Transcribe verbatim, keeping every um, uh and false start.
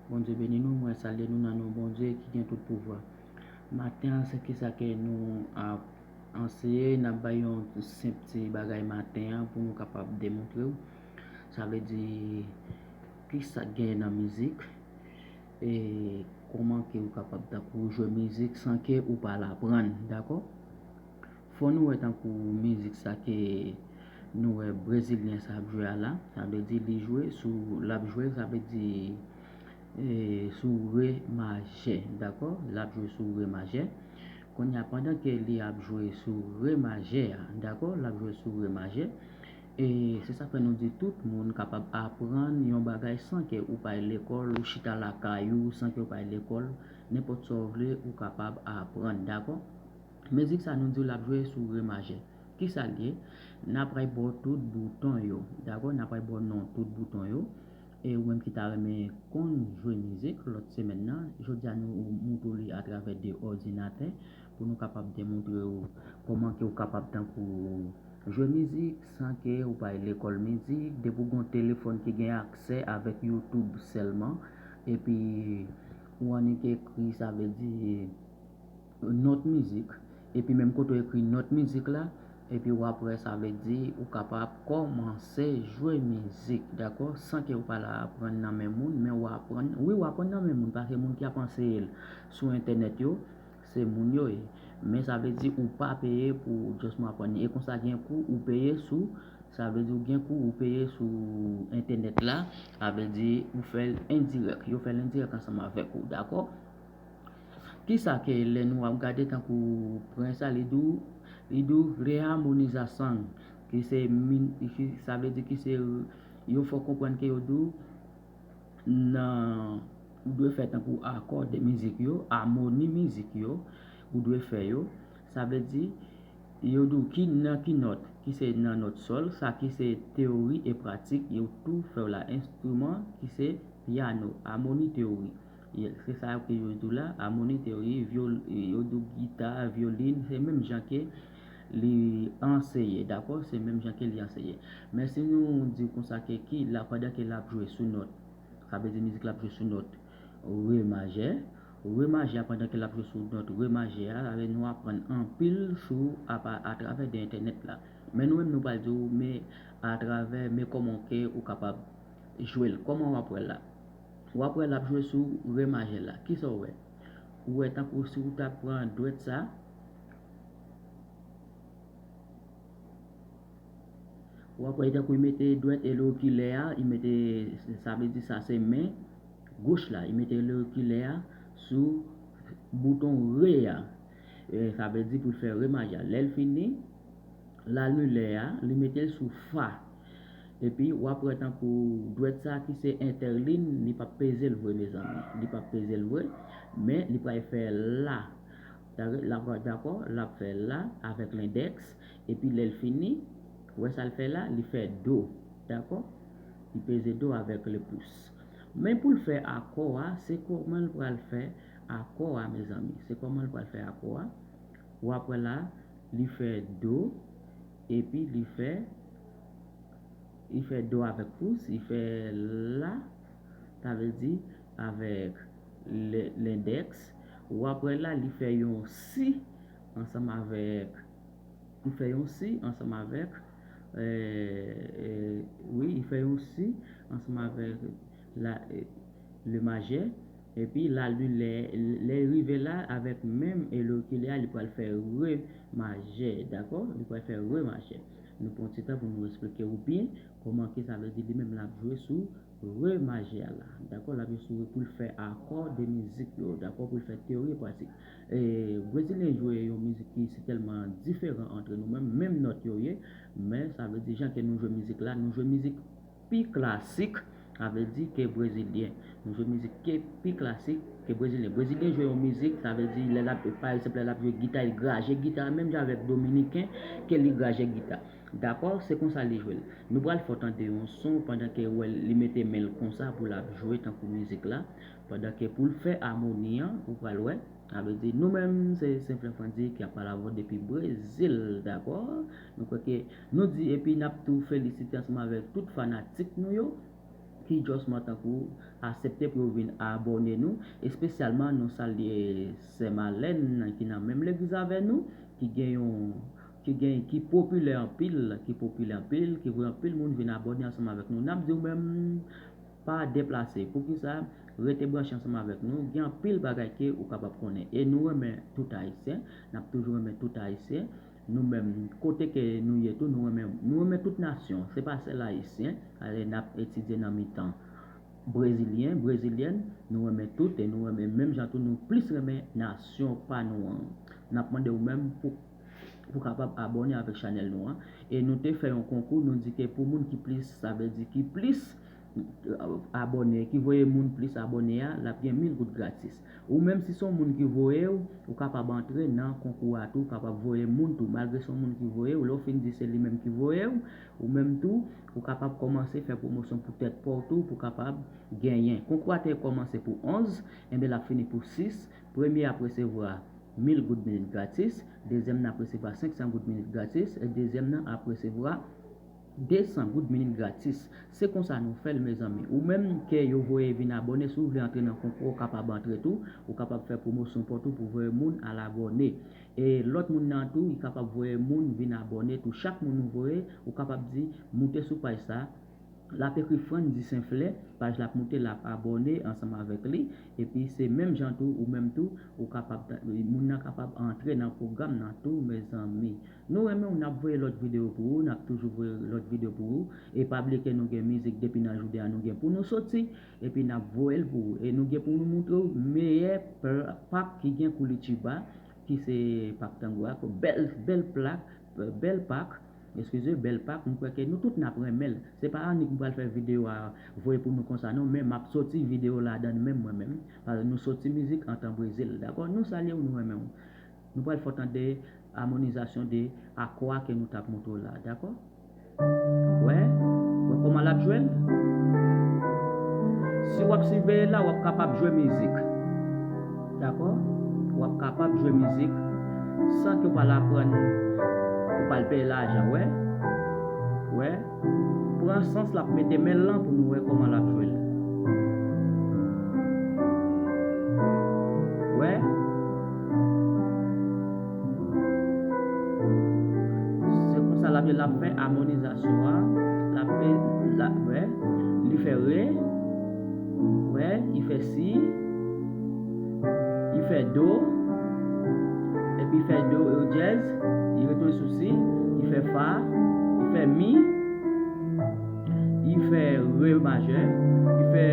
Bondye beni nou, mwen salye nou nan non Bondye ki gen tout pouvwa. Maten an, se kisa ke nou ap anseye, n ap bay yon senp ti bagay maten an pou nou kapab demontre w. Sa vle di, kisa k genyen nan mizik, e kòman ke ou kapab tankou jwe mizik san ke ou pa al aprann, dakò? Fò nou wè tankou mizik sa ke nou wè brezilyen sa ap jwe a la, sa vle di li jwe sou, l ap jwe, sa vle di, e, sou re majè, dakò? L ap jwe sou re majè. Kounye a, pandan ke li ap jwe sou re majè a, dakò? L ap jwe sou re majè. E se sa fè nou di tout moun kapab aprann yon bagay san ke ou pa al lekòl, ou chita lakay ou san ke ou pa al lekòl, nenpòt sa w vle, ou kapab aprann, dakò? Mizik sa nou di l ap jwe sou re majè. Kisa l ye? N ap pral ba w tout bouton yo, dakò? N ap pral ba w non tout bouton yo. E ou menm ki ta renmen konn jwe mizik lòt semèn nan, jodi a nou montre w li atravè de òdinatè pou nou kapab demontre w kòman ke w kapab tankou jwe mizik san ke w pa al lekòl mizik, depi w gen yon telefòn ki gen aksè avèk YouTube sèlman, epi ou annik ekri, sa vle di, nòt mizik, epi menm kote w ekri nòt mizik la, epi w ap wè, sa vle di ou kapab kòmanse jwe mizik, dakò? San ke w pa al aprann nan men moun, men w aprann, wi, w aprann nan men moun, paske moun ki ap anseye l sou entènèt yo, se moun yo ye. Men sa vle di ou pa peye pou just aprann. E konsa gen kou ou peye sou, sa vle di ou gen kou ou peye sou entènèt la, sa vle di ou fè l endirèk. Yo fè l endirèk ansanm avèk ou, dakò? Kisa ke lè nou ap gade tankou prens la, li di w, li di w reharmonização, ki se min-, ki, sa vle di ki se, yo fè w konprann ke yo di w nan, ou dwe fè tankou akò de mizik yo, amoni mizik yo, ou dwe fè yo. Sa vle di, yo di w ki nan ki nòt, ki se nan nòt sòl, sa ki se teyori e pratik, yo tou fè w la enstriman ki se pyano, amoni teyori. Ye, se sa ke yo di w la, amoni teyori, vyol-, yo di w gita, vyolin, se menm jan ke li anseye, dakò? Se menm jan ke li anseye. Men si nou di w konsa ke ki la, pandan ke l ap jwe sou nòt, sa vle di mizik la ap jwe sou nòt re majè. Re majè a, pandan ke l ap jwe sou nòt re majè a, sa vle di nou aprann anpil sou apa, atravè de entènèt la. Men nou menm nou pral di w, men atravè, men kòman ke ou kapab jwe l. Kòman w ap wè l la? W ap wè l ap jwe sou re majè la. Kisa w wè? Ou wè tankou si w ta pran dwèt sa, w ap wè tankou li mete dwèt elokilè a, li mete, sa vle di sa se men goch la, li mete elokilè a sou bouton re a. E, sa vle di pou l fè re majè a. Lè l fini, lanilè a, li mete l sou fa. Epi, w ap wè tankou dwèt sa ki se entèlin, li p ap peze l vre, mezanmi. Li p ap peze l vre, men li pral fè la. L ap, dakò, l ap fè la avèk lendèks. Epi, lè l fini, wè sa l fè la, li fè do. Dakò? Li peze do avèk le pous. Men pou l fè akò a, se kòman l pral fè akò a, mezanmi. Se kòman l pral fè akò a. W ap wè la, li fè do, epi li fè, li fè do avèk pous, li fè la, sa vle di avèk le-, lendèks. W ap wè la, li fè yon si ansanm avèk, li fè yon si ansanm avèk, e, e, wi, li fè yon si ansanm avèk la, e, le majè. Epi la, li, lè, lè l rive la, avèk menm elokilè a, li pral fè re majè, dakò? Li pral fè re majè. Nou pran ti tan pou nou eksplike w byen kòman ke sa vle di li menm l ap jwe sou re majè a la, dakò? L ap jwe sou re pou l fè akò de mizik yo, dakò? Pou l fè teyori e pratik. E, brezilyen jwe yon mizik ki sitèlman diferan antre nou menm, menm nòt yo ye, men sa vle di jan ke nou jwe mizik la, nou jwe mizik pi klasik, sa vle di ke brezilyen. Nou jwe mizik ke pi klasik ke brezilyen. Brezilyen jwe yon mizik, sa vle di lè l ap, pa egzanp, lè l ap jwe gita, li graje gita, menm jan avèk dominiken ke li graje gita. Dakò? Se konsa li jwe l. Nou pral fè w tande yon son pandan ke wè li mete men l konsa pou l ap jwe tankou mizik la. Pandan ke pou l fè amoni an, ou pral wè. Sa vle di, nou menm, se Senp Lanfrandi ki ap pale avè w depi Brezil, dakò? Nou kwè ke nou di, epi n ap tou felisite ansanm avèk tout fanatik nou yo. ki jòsman tankou asepte pou yo vin abòne nou, espesyalman nou salye sè Malèn ki nan menm legliz avè nou, ki gen yon ki gen ki popilè anpil, ki popilè anpil, ki voye anpil moun vin abòne ansanm avèk nou. N ap di w menm pa deplase. Poukisa? Rete branche ansanm avèk nou. Gen anpil bagay ke ou kapab konnen. E nou renmen tout Ayisyen. N ap toujou renmen tout Ayisyen. Nou menm, kote ke nou ye tou, nou renmen, nou renmen tout nasyon. Se pa sèl Ayisyen. Ale, n ap etidye nan mitan Brezilyen, Brezilyèn, nou renmen tout e nou renmen menm jan tou, nou plis renmen nasyon pa nou an. N ap mande w menm pou pou kapab abòne avèk chanèl nou an. E nou te fè yon konkou, nou di ke pou moun ki plis, sa vle di ki plis abòne, ki voye moun plis abòne a, l ap gen mil goud gratis. Ou menm si se yon moun ki voye w, ou kapab antre nan konkou a tou, ou kapab voye moun tou, malgre se yon moun ki voye w, lè w fin di se li menm ki voye w, ou menm tou, ou kapab kòmanse fè pwomosyon pou tèt pa w tou, pou kapab genyen. Konkou a te kòmanse pou onz, enben l ap fini pou sis. Premye ap resevwa mil goud minit gratis, dezyèm nan ap resevwa senk san goud minit gratis, e dezyèm nan ap resevwa de san goud minit gratis. Se konsa nou fè l, mezanmi. Ou menm ke yo voye vin abòne, si w vle antre nan konkou, ou kapab antre tou. Ou kapab fè pwomosyon pa w tou pou voye moun al abòne. E lòt moun nan tou, li kapab voye moun vin abòne tou. Chak moun ou voye, ou kapab di, moute sou paj sa, l ap ekri Frantz Disenflè, paj la ap moute, l ap abòne ansanm avèk li. Epi se menm jan tou, ou menm tou, ou kapab, moun nan kapab antre nan pwogram nan tou, mezanmi. Nou renmen w, n ap voye lòt videyo pou ou, n ap toujou voye lòt videyo pou ou. E pa bliye ke nou gen mizik depi nan jounen an, nou gen pou nou soti, epi n ap voye l pou ou. E nou gen pou nou montre w meyè pl-, pak ki gen Curitiba, ki se pak tango a, bèl, bèl plak, bèl pak, eskize, bèl pak, m kwè ke nou tout n ap renmen l. Se pa annik m pral fè videyo a voye pou nou konsa non, men m ap soti videyo ladan l menm mwen menm, paske nou soti mizik antan Brezil, dakò? Nou salye w, nou renmen w. Nou pral fè w tande amonizasyon de akò a ke nou t ap montre w la, dakò? Wè, wè kòman l ap jwe l? Si w ap siveye la, w ap kapab jwe mizik. Dakò? W ap kapab jwe mizik san ke w pral aprann, ou pral peye lajan, wè? Wè? Pran sans l ap mete men l lan pou nou wè kòman l ap jwe l. Wè? Se konsa l ap ye, l ap fè amonizasyon an. L ap fè, l ap, wè, li fè re, wè, li fè si, li fè do, epi li fè do, e, dyèz, li retounen sou si, li fè fa, li fè mi, li fè re majè, li fè